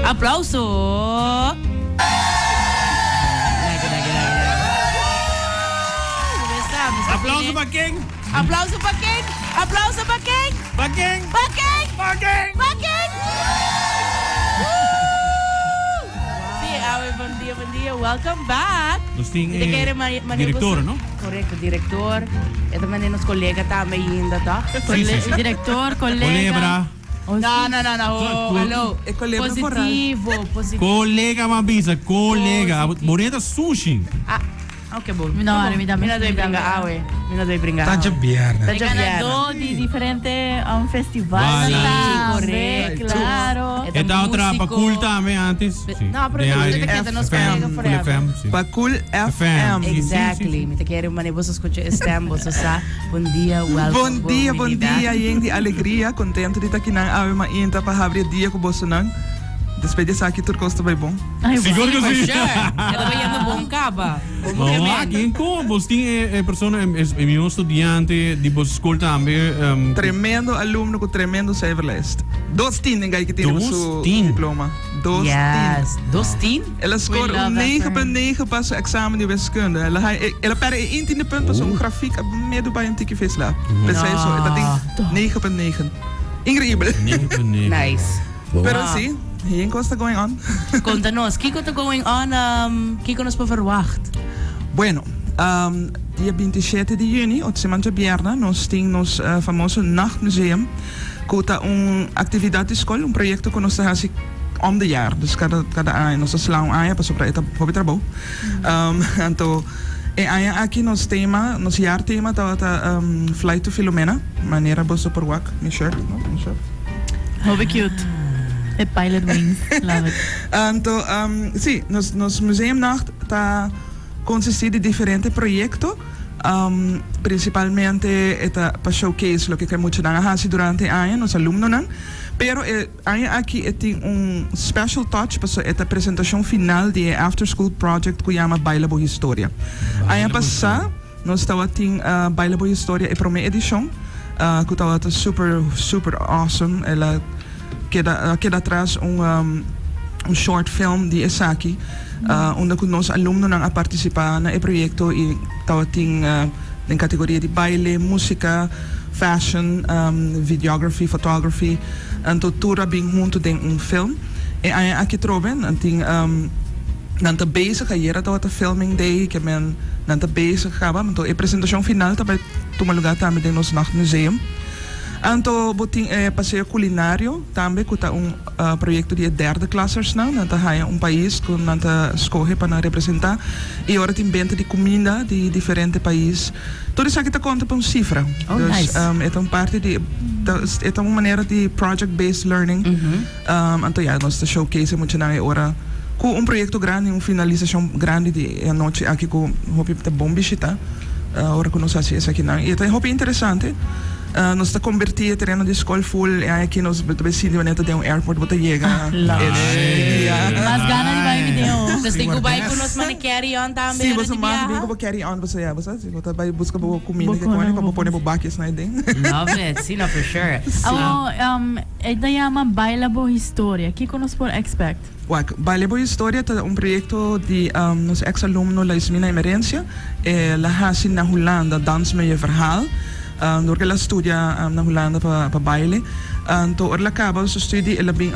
Aplauso! Aplauso pa ken? Aplauso pa ken? Aplauso pa ken? Pa ken? Pa ken? Pa ken? Pa ken? Sí, awe bon dia, bon dia. Welcome back. Nos tin Mi ta eh, kere mane- mane director, boso- no? Correcto, director. E ta mane nos colega tambe ainda, toch? Sí, sí, sí. Director, colega. Culebra. Oh, No, sí. no, no, no. Oh, hallo. E colebra vooral. Positivo, positivo. Colega m'a bisa, colega. Positivo. Boneta sushi. Ah, ok, bo. No, ara mi tambe Mi no doy mi tambe. bringa awe. Mi no doy bringa Ta awe. djabièrnè. Ta E djabièrnè. ganadó di diferente festival Voilà. tambe, Correcto. claro. E E ta otra pa músico. cool tambe antes. Sí. No, pero De ta aire. keda nos FM, colega Cool forever. FM, sí. Pa Cool FM. FM. Sí, sí, sí, Exactly. sí. Mi ta kere mane boso scucha e stem, boso sa. Bon dia, welcome. Bon dia, bon binida. dia, yen di alegria, contento di ta aki nan awe mainta pa habri e dia cu bosonan. Despues di esaki tur cos ta bay bon. Ay, wow. Sigur cu For sí. sure. E ta bayendo bon caba. Bon Bon, ke men. aki con bos tin e persona, e mismo studiante di bos school tambe. Tremendo alumno cu tremendo cijferlijst. Dos tien den guy ki tin riba Dos su tien? diploma. Dos tien. Yes. Dos tien? El a score love un that negen for punt him. negen pa su examen di wiskunde. El a hai- e- el a perde e intiende punt pasobra un grafiek a medu bai un tiki feslá. P'esei so, e ta tin 9,9. Increíbel. 9,9. Nice. Pero sí, hien cos ta going on. Conta nos, kico ta going on, kico nos por verwacht? Bueno, dia 27 di juni, otro siman djabièrnè, nos tin nos famoso Nachtmuseum, cu ta un actividad di scol, un proyecto cu nos ta haci om de jaar, dus cada cada aña, nos ta sla un aña pasobra e ta hopi trabou. Anto e aña aki nos tema, nos jaarthema tabata Flight to Filomena, manera boso por wak mi shirt, no? Mi shirt. Hopi cute. E pilot wings. Love it. Anto si, nos nos museumnacht ta consisti di diferente proyecto. Principalmente e ta pa showcase loke cu e muchanan a haci durante e aña, nos alumnonan. Pero e aña aki e tin un special touch pasobra e ta presentacion final di e after school project cu yama Baila Bo Historia. Aña pasa nos tabatin Baila Bo Historia e prome edicion cu tabata super super awesome. El a keda a keda atras un un short film di esaki unda cu nos alumnonan a participa na e proyecto y tabatin den categoria di baile, musica, fashion, videography, photography, anto tur a bin hunto den un film. E aña aki trobe nan tin nan ta bezig, ayera tabata filming day ke men nan ta bezig caba, anto e presentacion final ta bay tuma lugar tambe den nos Nachtmuseum. Anto bo tin e paseo culinario tambe cu ta un proyecto di e derde klassersnan. Nan ta haya un pais cu nan ta scoge pa nan representa y ora tin benta di cuminda di diferente pais. Tur esaki ta conta pa un cifra. Oh, Dus nice. e ta un parti di, e ta un manera di project based learning. Anto ya nos ta showcase e muchanan e ora cu un proyecto grandi, un finalisacion grandi di e anochi aki cu hopi ta bon bishita ora cu nos haci esakinan. Y e ta hopi interesante. Nos ta conberti e tereno di scol full. E aña aki nos ta bay sinti manera ta den un airport bo ta yega. Mas gana di bay video. Nos tin cu bay cu nos mane carry on tambe Sí, ora boso di mag biaha. bin cu bo carry on pasobra ya bo sa si bo ta bay busca bo cuminda Bo ke cone pa bo cone, pone bo bakjes na den. Love it. Sí, no, for sure. Awo, E ta yama Baila Bo Historia. Kiko nos por expect? Wak, Baila Bo Historia ta un proyecto di nos ex alumno Laismina Emerencia. El a haci na Hulanda Dans met je Verhaal. Dor cu el a studia na Hulanda pa baile. Anto ora el a caba su studie el a bin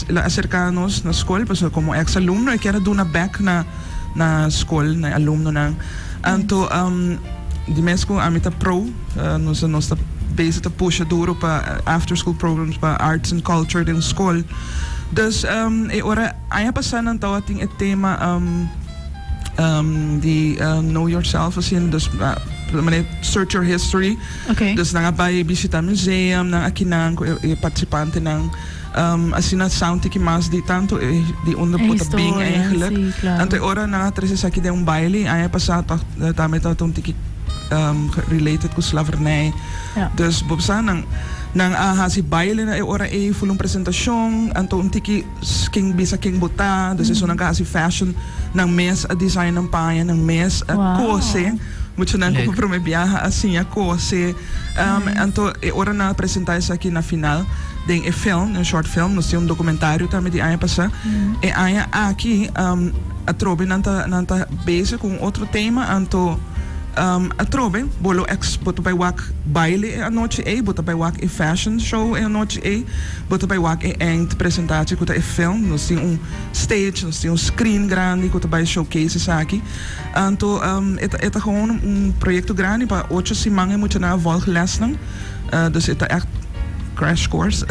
el a acerca nos na scol pasobra como ex alumno e kier a duna bek na na scol na e alumnonan. Anto di mes cu ami ta pro nos nos ta bezig ta pusha duro pa after school programs pa arts and culture den scol. Dus e ora aña pasa nan tabatin e tema di know yourself asina dus manera search your history. Dus nan a bay bishita museum nan akinan cu e participantenan. Asina sa un tiki mas di tanto e di unda E bo ta bin historia, eigenlijk. sí, claro. Anto e ora nan a trece esaki den un baile, aña pasa toch tambe tabata un tiki related cu slavernij. Ja. Dus bo sa nan. Nan a hasi baile na e ora ei, ful un presentashon, anto un tiki ken bisa ken bo ta, dus esun nan ka hasi fashion, nan mes a design nan paña, nan mes a kose, muchanan ku pa prome biaha a siña kose, anto e ora nan a presenta esaki na final den e film, den short film, nos tin un documentario tambe di aña pasa, e aña aki atrobe nan ta nan ta bezig ku un otro tema, anto. Atrobe, bo lo ex, bo ta bai wak baile e anochi ei, bo ta bai wak e fashion show e anochi ei, bo ta bai wak e eind presentatie ku ta e film. Nos tin un stage, nos tin un screen grandi ku ta bai showcase esaki. Anto e ta e ta gewoon un proyecto grandi pa ocho siman e muchanan a volg lesnan. Dus e ta echt crash course.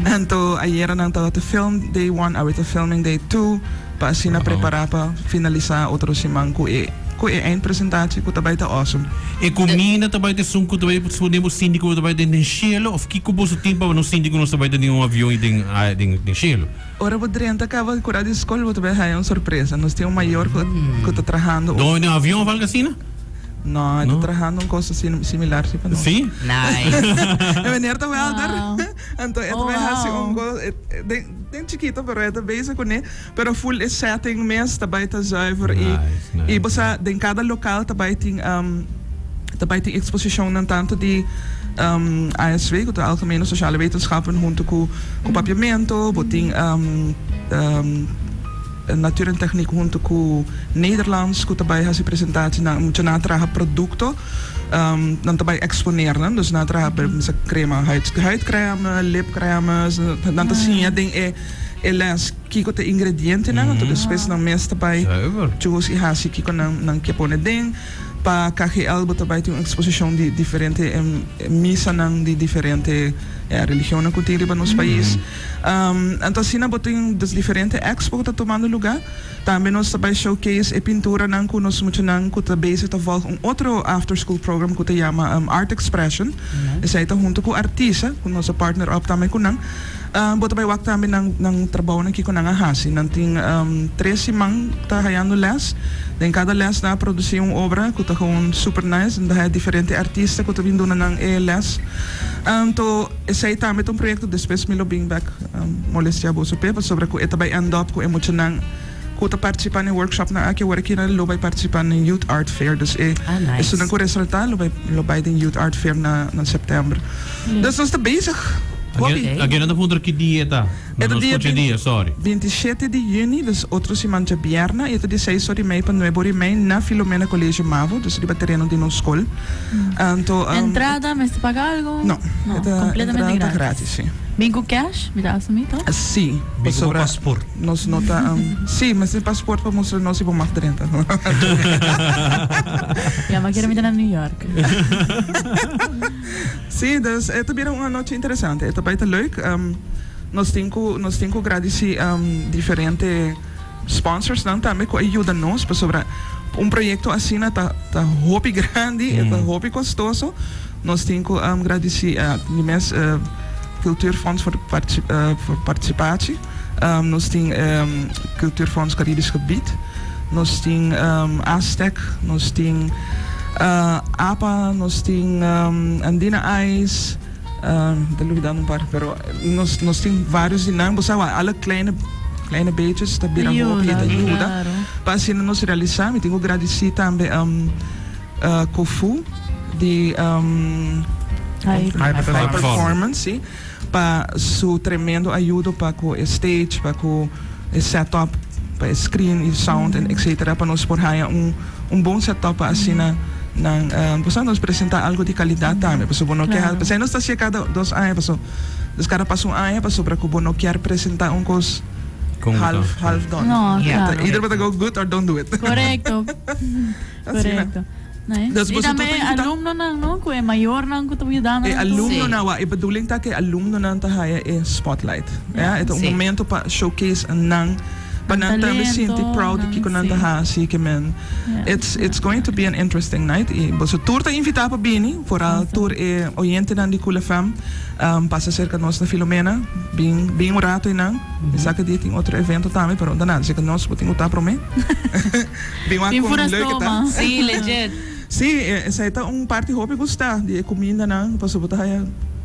Anto ayera nan tabata film day one, awe ta filming day two. Pa asina prepara pa finalisa otro siman ku e ku e eindpresentatie ku ta bai ta awesome. E kuminda ta bai ta esun ku ta bai pone bo sinti ku bo ta bai den den shelu of kiko boso tin pa nos sinti ku nos ta bai ta den un avion i den den den shelu? Ora bo drenta kaba kura di skol bo ta bai haya un sorpresa. Nos tin un mayor ku ku ta trahando un. Don den avion of algo asina? No, e ta trahando un kos asina similar si pa nos. Si? Nice. E meneer ta welder. Anto e ta bai hasi un kos den. Den chikito pero e ta bezig kuné pero full e setting mes ta bai ta zuiver i i bo sa den kada lokal ta bai tin ta bai tin eksposishonnan tantu di ASW ku ta Algemene Sociale Wetenschappen huntu ku ku Papiamento bo tin Natuur en Techniek huntu ku Nederlands ku ta bai hasi presentatie nan mucha nan a traha produkto nan ta bai eksponer nan dus nan a traha mester krema huid huidkrème lipkrèmes nan ta siña den e e les kiko ta e ingredientenan anto despues nan mes ta bai choose i hasi kiko nan nan ke pone den pa KGL bo ta bai tin un eksposishon di diferente misanan di diferente religionnan ku tin riba nos pais. Anto asina bo tin dus diferente expo ku ta tumando lugá. Tambe nos ta bai showcase e pinturanan ku nos muchanan ku ta bezig ta volg un otro after school program ku ta yama Art Expression. Esei ta huntu ku artisa ku nos a partner up tambe ku nan. Bo ta bai wak tambe nan nan trabounan kiko nan a hasi. Nan tin tres siman ta hayando les. Den kada les nan a produsí un obra ku ta gewoon super nice. Nan ta haya diferente artista ku ta bin duna nan e les. Anto. Esei tambe ta un proyecto despues mi lo bin bek molestia boso p'e pasobra cu e ta bay end up cu e muchanan cu ta participa n'e workshopnan aki awor aki nan lo bay participa n'e Youth Art Fair dus e esunnan cu resalta lo bay lo bay den Youth Art Fair na na september dus nos ta bezig hopi. Agen nan ta puntra ki dia e ta? E ta No dia scucha dia sorry. 27 di juni dus otro siman djabièrnè i e ta di seis ora i mei pa nuebe ora i mei na Filomena College Mavo dus riba tereno di nos skol. Anto Entrada mester paga algo? No, No, e ta completamente entrada ta gratis. gratis si. Bin ku cash? Mi ta asumí toch? Si, Bin ku bo pasobra paspoort. nos no ta si mester paspoort pa mustra nos si bo mag drenta. Ya, ma kere mi ta na New York. Si, dus e ta bira un anochi interesante. E ta bai ta leuk. Nos tin ku nos tin ku gradisí diferente sponsorsnan tambe ku a yuda nos pasobra un proyekto asina ta ta hopi grandi, e ta hopi kostoso. Nos tin ku gradisí di mes Cultuurfonds voor voor participatie, nos tin Cultuurfonds Caribisch Gebied, nos tin Astec, nos tin apa, nos tin Andina Ice. Mi ta lubidando un par, pero nos nos tin varios di nan. Bo sa wak, alle kleine kleine beetjes ta bira hopi y ta yuda pa asina nos realisa. Mi tin ku gradisí tambe Kofu di High High Performance, si, pa su tremendo ayudo pa ku e stage, pa ku e setup, pa e screen y sound en etcetera pa nos por haya un un bon setup pa asina nan bo sa nos presenta algo di calidad tambe pasobra bo no kier p'esei nos ta hacié cada dos aña paso dus cada pasa un aña pasobra cu bo no kier presenta un cos half half done No, claro. either bo ta go good or don't do it. Correcto. Asina. Correcto. Nice. Dus Y boso tambe tur ta invita. alumnonan, no? Cu e mayornan cu ta yuda nan. E alumnonan, wak, e bedoeling ta cu e alumnonan ta haya e spotlight. Ja, e ta un momento pa showcase nan, pa nan tambe sinti proud di kico nan ta haci, ke men. It's, it's going to be an interesting night y boso tur ta invita pa bini, vooral tur e oyentenan di Cool FM, pasa cerca nos na Filomena, bin, bin un rato einan. Mi sa ke dia tin otro evento tambe, pero no ta nada, si ke nos bo tin cu ta prome. Bin wak Bin con pura leuk e ta. stoma. Sí, legit. Sí, esei ta un parti hopi gusta di e cumindanan, pasobra bo ta haya.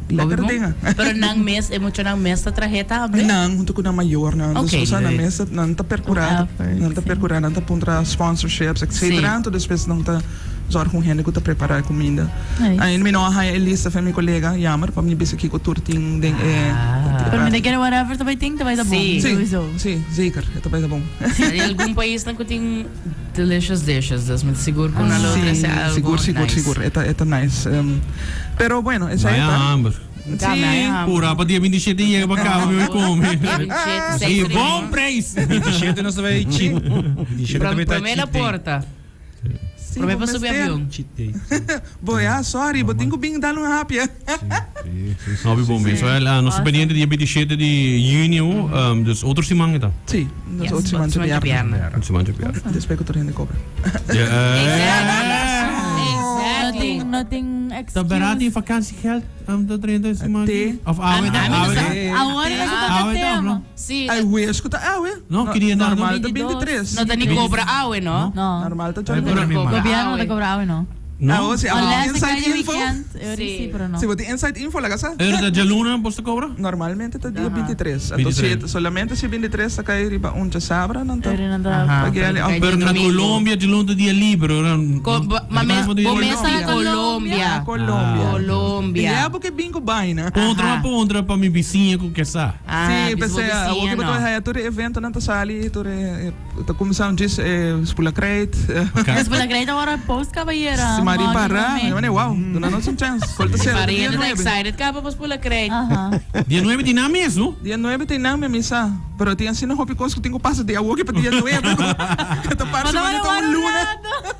Lekker dingen. Pero nan mes, e muchanan mes ta trahe tambe? Nan, hunto ku nan mayornan. Ok. Dus nan mes, nan ta percura, nan ta percura, nan ta puntra sponsorships, etcetera. Anto despues nan ta zorg un hende ku ta prepara e kuminda. Ainda mi no a haya e lista fen mi kolega, jammer, pa mi bisa kiko tur tin den e. Pero mi ta kere whatever ta bai tin, ta bai ta bon. Sí. Sowieso. Sí, zeker, e ta bai ta bon. Tin algun paisnan ku tin delicious dishes, dus mi ta sigur ku nan lo trese algo Sigur, sigur, nice. sigur. E ta, e ta nice. Pero bueno, esei Maya ta. hamber. Sí. Pura pa dia 27 yega pa caba mi voy come. 27, Y bon prijs. 27 nos ta bay cheat. 27 ta bay ta Prome na cheat day. porta. Sí, Prome bo pa subi mester. avion. Cheat day. Bo ya, sorry, bo tin ku bin dal un hapje. No, bi bon mes. Wel, nos ta pendiente dia 27 di juni, um, dus otro siman eta. Sí, dus Yes, otro siman otro siman djabièrnè. djabièrnè. Otro siman djabièrnè. Despues ku tur hende kobra. Exactly. No tin, no tin Ta excuse. barato in vakantiegeld um, ta 30 siman? Te. Of awe ta? Ami no Awe sa. ta? Awor nos ta toca Awe ta, tema. no? Sí. I wish ku ta awe. No, ki dia na? Normal ta 22. 23. No ta ni kobra awe, no? No. Normal ta Ay, djabièrnè. pero mi Kobra Gobierno no ta awe. cobra awe, no. No? Ah, si abo Unless inside e cai info. weekend, eu Sí. sí, pero no. Si bo tin inside info, laga sa. Pero ta djaluna bos ta cobra? Normalmente ta dia 23. Anto si 23. solamente si 23 ta kai riba un djasabra, nan ta Eu não ta. Aha. Pag'e ali. Pero Pero na domingo. Colombia djaluna ta dia libre. Ora, Co- ba- ma mes, Bo bo mes ta Colombia. Colombia. Colombia. Colombia. E bo ke bin ku baina. Puntra, Aha. puntra pa mi bisiña ku ke sa. Ah, Sí, bis bo p'esei awor bisiña ke bo no. ta haya tur e eventonan ta sali, tur e ta kuminsá un djis e spula kreit. Spula kreit awor a post kabayera. Si Mari Mari para, promé. mi mane wow, duna nos un chance. Kol ta sera Mari dia ta nuebe. excited kaba pa spula kreit. Aha. Dia nuebe tin nan mes, no? Dia nuebe tin nan mi a misa, pero tin asina hopi kos ku tin ku pasa di awor ke pa dia nuebe ku ta parse Mas manera awor ta un un luna. rato.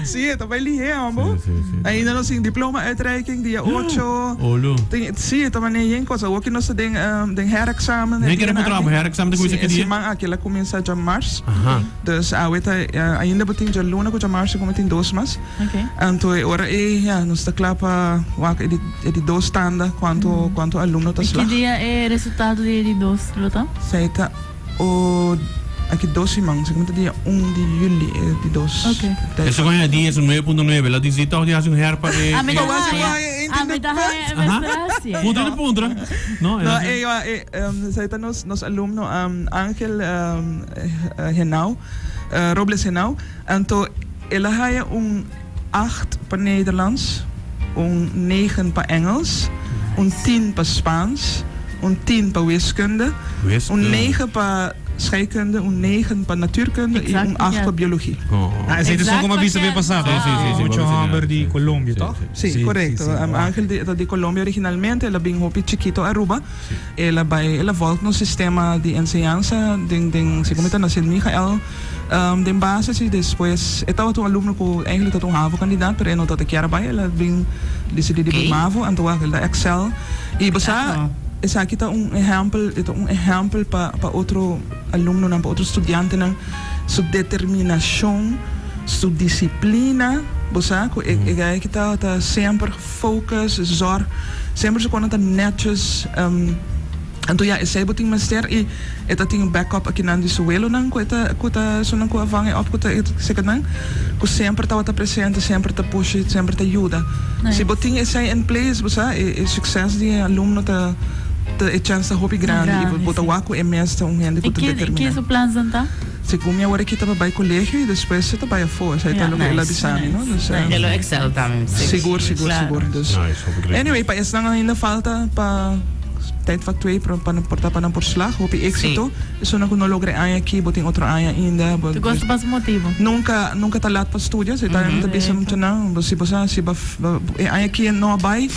Sí, e ta bai lihé, hombo. Sí, sí, sí. Ainda nos tin diploma uitreiking dia ocho. Olo. Tin, sí, ta manera yen cosa. Awor ki nos ta den, um, den herexamen. Nee, kere puntra abo, herexamen ta kuminsa Sí, ki dia? e siman aki el a kuminsa djamars. Aha. Dus awe ta, eh, ainda bo tin djaluna ku djamars como tin dos mas. Ok. Anto e ora ei, ja, nos ta kla pa wak e di, e di dos tanda kuanto, kuanto alumno ta I ki slag. dia e resultado di e di dos lo ta? Zij ta O aki dos siman, segun ta dia un di juli e di dos. Ok. Tijd. Eso con dia es un 9.9. La dice toch die hace un herpa de. A mi ta Pero was haya, ik a mi ta haya e mester haci. Puntra de puntra. No, No, e, ja, e, um, zij ta nos, nos alumno um, Angel um, Henau, uh, Robles Henau. Anto el a haya un 8 pa Nederlands, un 9 pa Engels, un 10 pa Spaans, un 10 pa wiskunde, un 9 pa scheikunde, un 9 pa natuurkunde y un 8 pa biologie. Ah, esei ta son como a bisa be pasá. Sí, sí, sí, sí, Mucho sí, homber di sí. Colombia, Sí, toch? sí. Sí, correcto. sí, sí. Um, Angel di, ta di Colombia originalmente, el a bin hopi chikito Aruba. El a bai, el a volg nos sistema di enseñansa den, den, segun mi ta na Sint Michael. Den base si despues e tabata un alumno ku eigenlijk tabata un havo kandidaat pero e no tabata kier a bai el a bin disidí di bai mavo anto wak el ta excel i bo sa esaki ta un ehèmpel e ta un ehèmpel pa pa otro alumnonan pa otro studiantenan su determinashon su disiplina bo sa ku e e guy aki tabata semper gefocus zòrg semper su konan ta netjes. Anto ya esei bo tin mester i e ta tin un backup akinan di su welonan ku e ta ku ta esunnan ku a vang e op ku ta seka nan ku semper tabata presente semper ta pushi semper ta yuda. Si bo tin esei in place bo sa e e sukses di e alumno ta ta e chèns ta hopi grandi i bo ta wak ku e mes ta un hende ku I ta ki determiná. ki su plansnan ta? Segun mi awor aki ta pa bai kolegio i despues e ta bai afó esei ta loke el a bisa mi no dus. E lo excel tambe. Sigur sigur sigur dus anyway pa esnan ainda falta pa tijdvak twee pa nan por ta pa nan por slag hopi exito esunnan ku no logra e aña aki bo tin otro aña ainda bo Tur kos ta pa su motibu. nunka nunka ta lat pa studia si ta ta bisa muchanan si bo sa si bo e aña aki no a bai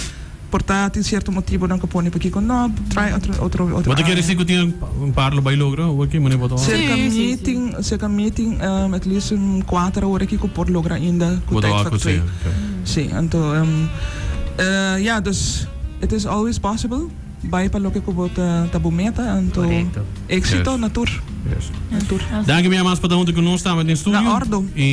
Por ta tin cierto motibonan cu pone pakico no try otro otro otro Bo ta kere aña. si cu tin un par lo bay logra o ki manera bo ta Cerca Sí, mi sí, sí. tin cerca mi tin at least un cuater awor aki cu por logra ainda cu Bo ta tijd wak vak cu twee. si, ok. Sí, anto ya dus it is always possible bay pa loke cu bo ta ta bo meta anto Correcto. exito Yes. na tur Yes. na tur. Danki mi amas pa ta hunto cu nos tambe den studio. Na ordo. Y.